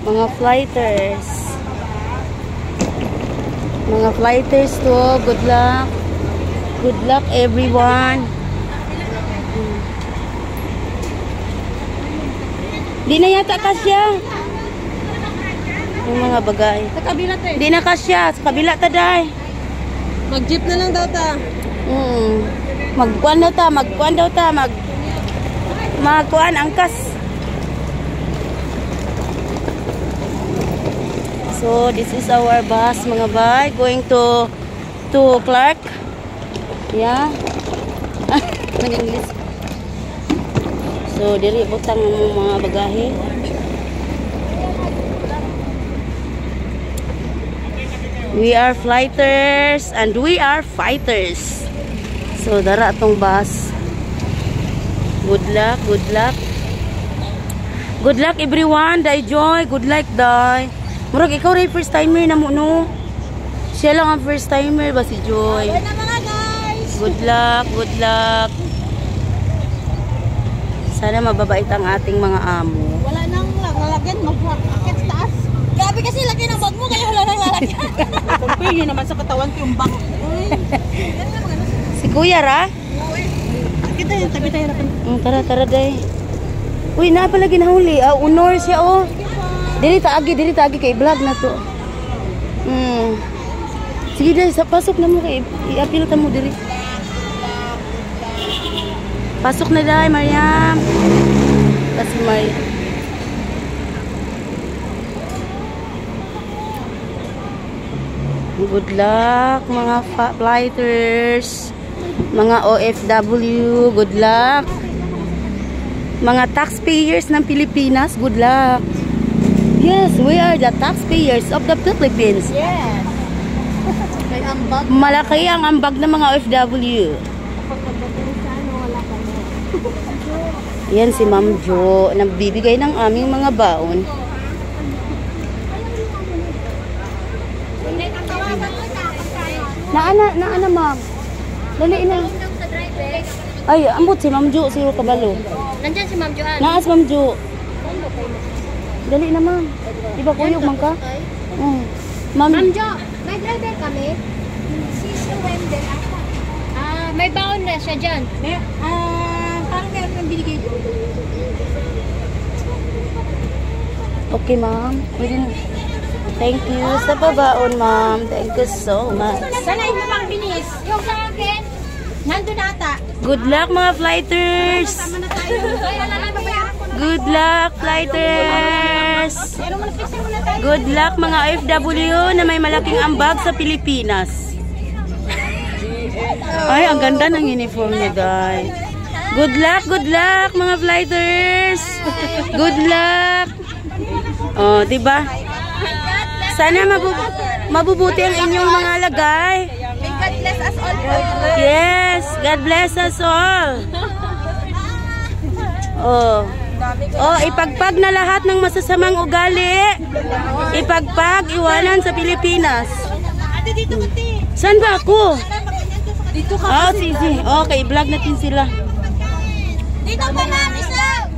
Mga flighters. Mga flighters to. Good luck. Good luck, everyone. Di na yata kasya. Yung mga bagay. Sa kabila tayo. Di na kasya. Sa kabila ta, day. Mag-jeep na lang daw ta. Magkuan daw ta, magkuan daw ta, magkuan angkas. So this is our bus, mga bay, going to Clark. Yeah. Nag-English. So diri butang ang mga bagahe. We are flighters and we are fighters. So dara atong bus. Good luck, good luck. Good luck, everyone. Dai Joy, good luck, dai. Murag ikaw rin first timer na mo, no? Siya lang ang first timer ba si Joy? Ayun na, mga guys. Good luck, good luck. Sana mababait ang ating mga amo. Wala nang lalagyan, mag-akit sa taas. Grabe kasi laki ng bag mo, kaya wala nang lalagyan. Compare yun naman sa katawan ko yung bag. Uy. Si Kuya ra? Akit tayo, tabi tayo natin. Tara, tara, day. Uy, na pala ginahuli. Ah, honor siya, oh. Diri taagi kay vlog na to. Sige, day, sa pasok na mo kay i-appeal ta mo diri. Pasok na, day, Mariam. Kasi Mariam. Good luck, mga flighters, mga OFW, good luck. Mga taxpayers ng Pilipinas, good luck. Yes, we are the taxpayers of the Philippines. Yes. May ambag. Malaki ang ambag ng mga OFW. Kapag pagdating sa ano, wala kami. Yan si Ma'am Jo, nagbibigay ng aming mga baon. Naana, naana, ma'am. Dali na. Ay, ambot si Ma'am Jo, siguro kabalo. Nandyan si Ma'am Joanne. Naa si Ma'am Jo. Dali na, ma'am. Di ba kuyog man ka? Ma'am, Ma'am Jo, may driver kami. Si Sir Wendell ata. Ah, may baon na siya dyan. May, parang meron nang binigay doon. Okay, ma'am. Pwede na. Thank you sa pabaon, ma'am. Thank you so much. Sana yung pang binis. Yung sa akin, Nandun ata. Good luck, mga flighters. Tama na tayo. Ay, alala mo ba? Good luck, flighters. Pero muna, fixin muna tayo. Good luck, mga OFW na may malaking ambag sa Pilipinas. Ay, ang ganda ng uniform niya, guys. Good luck, mga flighters. Good luck. Oh, 'di ba? Sana mabubuti ang inyong mga lagay. May God bless us all po. Yes, God bless us all. Oh. Oh, ipagpag na lahat ng masasamang ugali. Ipagpag, iwanan sa Pilipinas. Ate, dito ka, te. Saan ba ako? Dito ka. Oh, sige. Okay, vlog natin sila. Dito pa, ma'am, isa.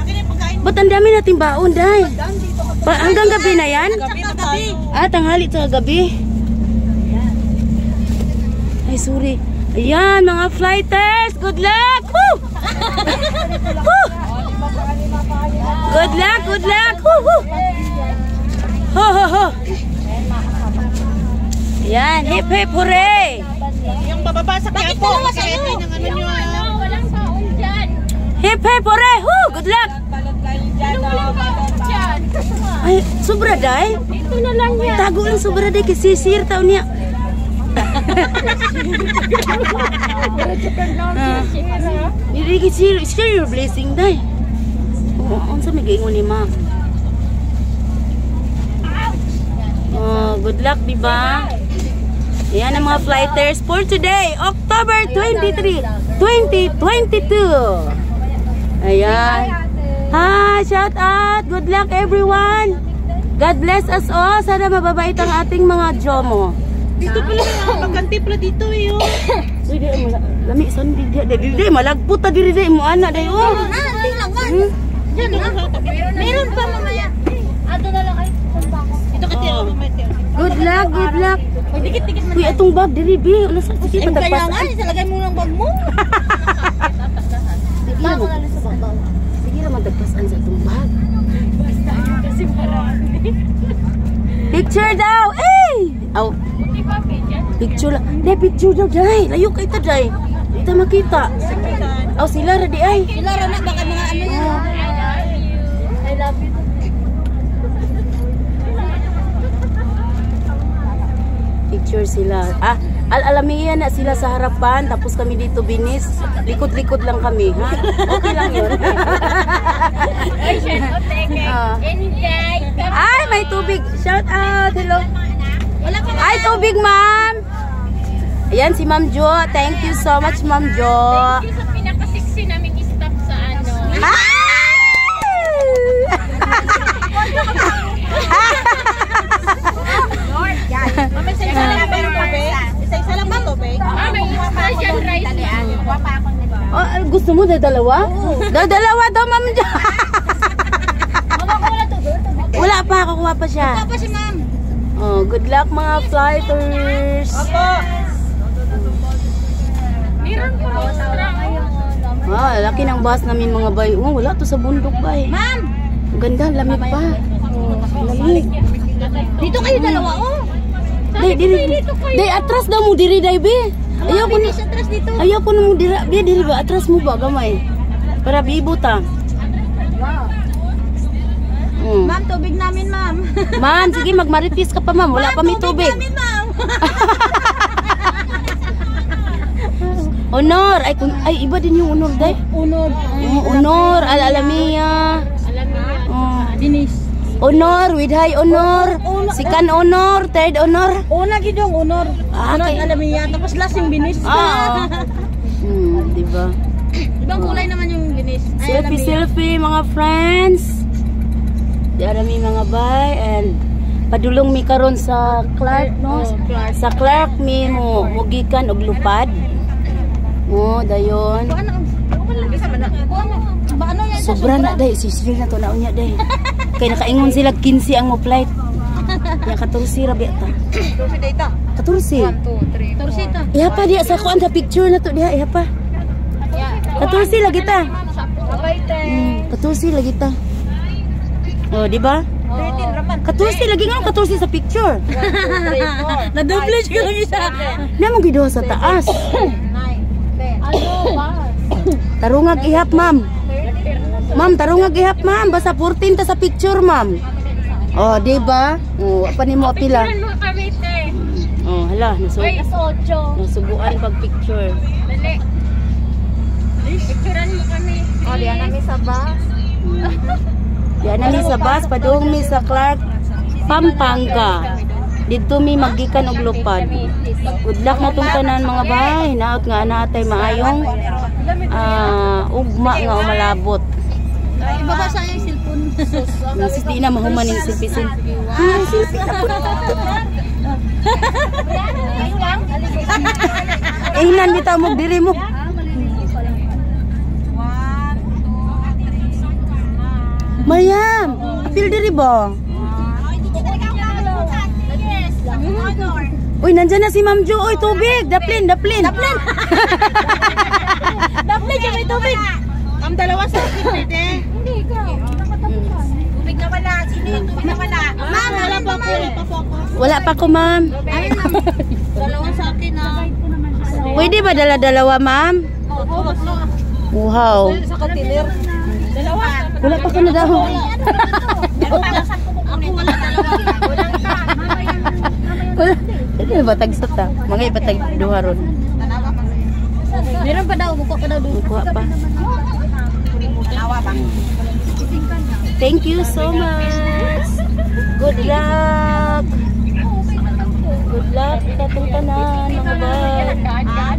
Akin yung pagkain. Ba't ang dami nating baon, day? Hanggang gabi na yan? Gabi pa tayo. Ah, tanghali sa gabi. Ay, sorry. Ayan, mga flighters. Good luck! Woo! Woo! Good luck, good luck! Woo, woo! Ho, ho, ho! Ayan, hip, hip, hooray! Yung bababa sa Bakit Quiapo. dalawa sa'yo? Ng ano nyo, ah. Walang baon dyan. Hip, hip, hooray! Woo! Good luck! Anong walang baon dyan? Ay, sobra, day? Ito na lang yan. Tago lang sobra, day, kasi sisir taon niya. Dili share, share your blessing, day. Oo, unsa may giingon ni ma'am? Oh, good luck, di ba? Ayan ang mga flighters for today, October 23, 2022. Ayan. Hi, shout out. Good luck, everyone. God bless us all. Sana mababait ang ating mga jomo. Dito pala, magkanti pala dito eh. Oh. Uy, di mo lami son di di di di malagpot ta diri di mo ana day oh. Ah, hindi lang man. Hmm? Diyan na. Meron pa mamaya. atong bag diri bi. Ano sa sige Kaya nga, patagpasan. isalagay mo ng bag mo. Sige ra mo. Sige ra matagpasan sa atong bag. Kasi marami. Picture daw. Eh! Aw, Di ba, Pedyan? picture lang. Di picture daw dai. Layo kay ta dai. Di ta makita. Aw sila ra di ay. Sila ra na, baka mga ano yan. I love you. I love you. Picture sila. Ah, al-alamiya na sila sa harapan tapos kami dito binis. Likod-likod lang kami, ha? Okay lang 'yun. Ay, shout out, teke. Ah. Enjoy. Ay, may tubig. Shout out. Hello. Wala pa. Ay, tubig, ma'am. Ayan si Ma'am Jo. Thank you so much, Ma'am Jo. Thank you sa pinaka-sexy naming stop sa ano. Ay! Ma'am, isa-isa lang ba yung tubig? Isa-isa lang ba tubig? Ah, may special rice na. Oh, gusto mo dadalawa? Dadalawa daw, Ma'am Jo. Wala pa, kukuha pa siya. Pa si ma'am. Oh, good luck mga flighters. Opo. Meron po extra. Ah, laki ng bus namin mga bay. Oh, wala to sa bundok bay. Ma'am, Ang ganda, lamig pa. Lamig. dito kayo dalawa, oh. Day, diri. Day, atras daw mo diri day be. Ayaw ko na. Finish atras dito. Ayaw ko na mo dira. Be, diri ba? Atras mo ba gamay? Para bibo ta. Ma'am, tubig namin, ma'am. Ma'am, sige magmaritis ka pa ma'am. Wala pa may tubig. Namin, ma'am. Honor. Ay, kun, ay iba din yung honor day. Unod. Oh, honor, al-alamia. Alam niyo. Oh. Dinis. Honor, with high honor. Second honor, third honor. Una gid yung honor. Ah, Honor, okay. alam niya. Tapos last yung binis. Ah. Di ba? Ibang kulay naman yung binis. Ay, alam Selfie, niya. selfie, mga friends. Di mi mga bay and padulong mi karon sa Clark, no? Oh, Clark. Sa Clark mi mo mugikan og lupad. Mo dayon. Ano? Ba ano yan? Sobra na day, sisil na to na unya day. Kay nakaingon sila 15 ang mo flight. Ya 14 ra biya ta. 14. Torsita. Iha pa diya sa kuan sa picture na to diha, iha pa. 14 lagi ta. 14 lagi ta. Oh, di ba? 13 raman. 14 lagi nga 14 sa picture. Na-double ko lang isa. Na mo giduha sa taas. Ano ba? Tarungag ihap, ma'am. Ma'am, tarungag ihap, ma'am. Basta 14 ta sa picture, ma'am. Oh, di ba? Oh, pa nimo apila. Picturean mo kami, te. Oh, hala, Uy, nasubuan pag picture. Dali. Picturean mo kami. Oh, diyan namin sa bus. Diyan na mi sa bus, padung mi sa Clark, Pampanga. Didto mi maggikan og lupad. Good luck na tong tanan mga bay. Naot nga natay maayong ugma nga umalabot. Ibaba sa yung cellphone. Nasis di na mahuman yung selfie selfie. Ah, selfie na po. Inan bitaw mo diri mo. Mayam, apil diri ba? Uy, nandyan na si Ma'am Jo. Uy, tubig. Daplin, daplin. Daplin. Daplin, siya may tubig. Ang dalawa sa akin, pwede. Hindi, ikaw. Tubig na wala. Sino yung tubig na wala? Ma'am, wala pa po. Wala pa po ako. Wala pa ko, ma'am. Ayun, ma'am. Dalawa sa akin, ah. Pwede ba dala-dalawa, ma'am? Oo, Wow. Sa katiner. Dalawa. Wala pa ko na daw. Ako wala dalawa. Wala. Pwede ba tagsat ta? Mga ipatag duha ron. Meron pa daw, buko pa daw doon. Kuha pa. Thank you so much. Good luck. Good luck sa atong tanan, mga bay. Daan-daan.